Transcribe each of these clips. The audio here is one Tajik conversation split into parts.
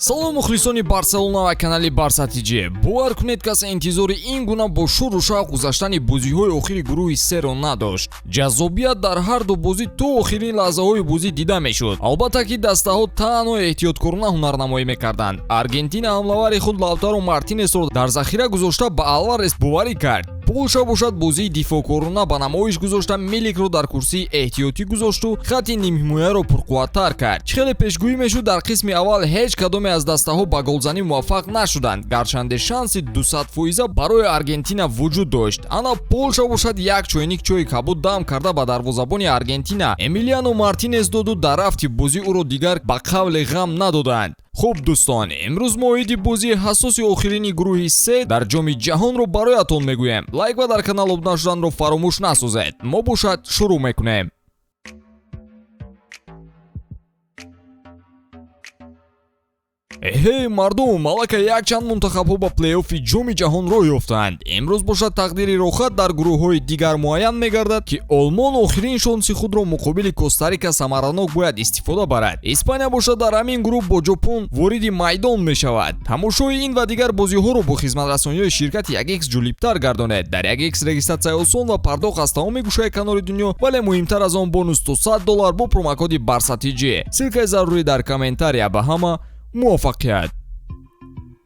Салом, мухлисони Барселона ва канали Барса ТЖ. Бовар кунед, касе интизори ин гуна бо шуру шавқ гузаштани бозиҳои охири гурӯҳи серо надошт. Ҷаззобият дар ҳар ду бозӣ то охирин лаҳзаҳои бозӣ дида мешуд. Албатта, ки дастаҳо танҳо эҳтиёткорона ҳунарнамоӣ мекарданд. Аргентина ҳамлавари худ Лаутаро Мартинесро дар захира гузошта, ба Алварес боварӣ кард. Полша бошад, бозии дифоъкорона ба намоиш гузошта, Миликро дар курсии эҳтиётӣ гузошту хатти нимҳимояро пурқувваттар кард. Чӣ хеле пешгӯӣ мешуд, дар қисми аввал ҳеҷ кадоме аз дастаҳо ба голзанӣ муваффақ нашуданд, гарчанде шанси 200-фоиза барои Аргентина вуҷуд дошт. Ана Полша бошад, як чойник чойи кабуд дам карда, ба дарвозабони Аргентина Эмилиано Мартинес доду дар рафти бозӣ ӯро дигар ба қавле ғам надоданд. Хуб, дӯстон, имрӯз мо оиди бозии ҳассоси охирини гурӯҳи се дар Ҷоми Ҷаҳонро бароятон мегӯем. Лайк ва дар канал обуна шуданро фаромӯш насозед. Мо бошад, шурӯъ мекунем. Эҳей, мардум, аллакай якчанд мунтахабҳо ба плей-оффи Ҷоми Ҷаҳон роҳ ёфтанд. Имрӯз бошад, тақдири рохат дар гурӯҳҳои дигар муайян мегардад, ки Олмон охирин шонси худро муқобили Костарика самаранок бояд истифода барад. Испания бошад, дар ҳамин гурӯҳ бо Ҷопон вориди майдон мешавад. Тамошои ин ва дигар бозиҳоро бо хизматрасониҳои ширкати 1x ҷолибтар гардонед. Дар 1x регистратсияи осон ва пардохт аз тамоми гӯшаи канори дунё, вале муҳимтар аз он, бонус то 100 доллар бо промокоди БАРСАТИҷ. Ссылкаи зарурӣ дар комментария. Ба ҳама муваффақият!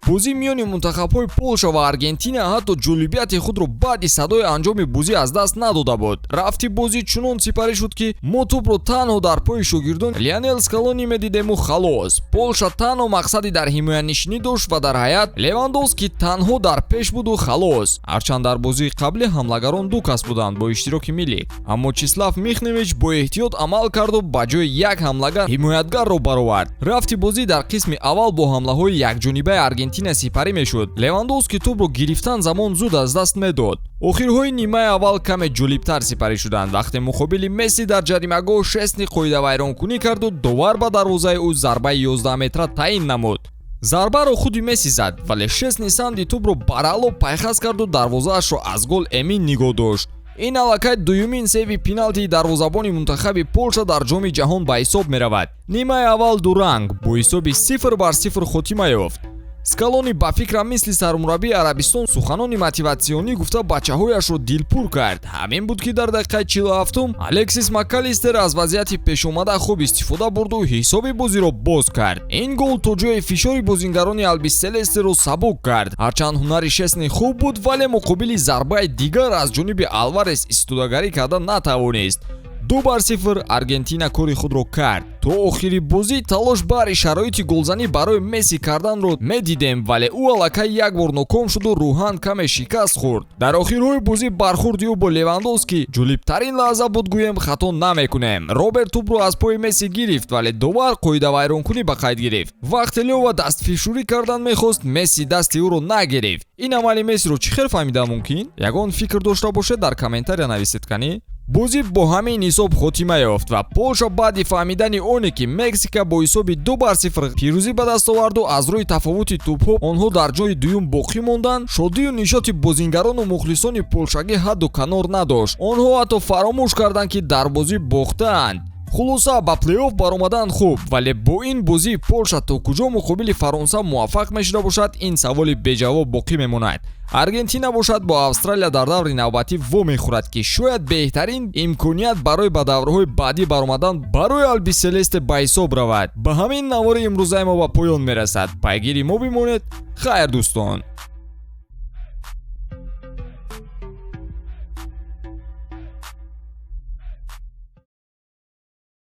Бозӣ миёни мунтахабҳои Полша ва Аргентина ҳатто ҷолибияти худро баъди садои анҷоми бозӣ аз даст надода буд. Рафти бозӣ чунон сипарӣ шуд, ки мо тӯбро танҳо дар пои шогирдон Лионел Скалони медидему халос. Полша танҳо мақсади дар ҳимоянишинӣ дошт ва дар ҳайат Левандовски танҳо дар пеш буду халос. Ҳарчанд дар бозии қаблӣ ҳамлагарон ду кас буданд бо иштироки Милик, аммо Числав Михневич бо эҳтиёт амал карду ба ҷои як ҳамлагар ҳимоятгарро баровард. Рафти бозӣ дар қисми аввал бо ҳамлаҳои якҷонибаи Аргентина сипарӣ мешуд. Левандовски тӯбро гирифтан замон зуд аз даст медод. Охирҳои нимаи аввал каме ҷолибтар сипарӣ шуданд, вақте муқобили Месси дар ҷаримагоҳ Шесни қоидавайронкунӣ карду довар ба дарвозаи ӯ зарбаи 11 метра таъин намуд. Зарбаро худи Месси зад, вале Шесни самти тӯбро бараъло пайхас карду дарвозаашро аз гол эмин нигоҳ дошт. Ин аллакай дуюмин сейви пеналтии дарвозабони мунтахаби Полша дар Ҷоми Ҷаҳон ба ҳисоб меравад. Нимаи аввал дуранг бо ҳисоби 0-0 хотима ёфт. Скалони ба фикрам, мисли сармураббии Арабистон суханони мотиватсионӣ гуфта, бачаҳояшро дилпур кард. Ҳамин буд, ки дар дақиқаи 47-ум Алексис Макалистер аз вазъияти пешомада хуб истифода бурду ҳисоби бозиро боз кард. Ин гол то ҷои фишори бозингарони албиселестеро сабук кард. Ҳарчанд ҳунари Шесни хуб буд, вале муқобили зарбаи дигар аз ҷониби Алварес истодагарӣ карда натавонист. 2-0 Аргентина кори худро кард. То охири бозӣ талош баҳри шароити голзанӣ барои Месси карданро медидем, вале ӯ аллакай як бор ноком шуду рӯҳан каме шикаст хӯрд. Дар охирҳои бозӣ бархурди ӯ бо Левандовски ҷолибтарин лаҳза буд, гӯем, хато намекунем. Роберт тӯбро аз пои Месси гирифт, вале довар қоидавайронкунӣ ба қайд гирифт. Вақте Лёва дастфишурӣ кардан мехост, Месси дасти ӯро нагирифт. Ин амали Мессиро чӣ хел фаҳмида мумкин? Ягон фикр дошта бошед, дар комментария нависед, канӣ. Бозӣ бо ҳамин ҳисоб хотима ёфт ва Полша баъди фаҳмидани оне, ки Мексика бо ҳисоби 2-0 пирӯзӣ ба даст оварду аз рӯи тафовути тӯбҳо онҳо дар ҷои дуюм боқӣ монданд, шодию нишоти бозингарону мухлисони полшагӣ ҳадду канор надошт. Онҳо ҳатто фаромӯш карданд, ки дар бозӣ бохтаанд. Хулоса, ба плей-офф баромадан хуб, вале бо ин бозии Полша то куҷо муқобили Фаронса муваффақ мешуда бошад, ин саволи беҷавоб боқӣ мемонад. Аргентина бошад, бо Австралия дар даври навбатӣ вомехӯрад, ки шояд беҳтарин имконият барои ба даврҳои баъдӣ баромадан барои албиселесте ба ҳисоб равад. Ба ҳамин навори имрӯзаи мо ба поён мерасад. Пайгири мо бимонед. Хайр, дӯстон.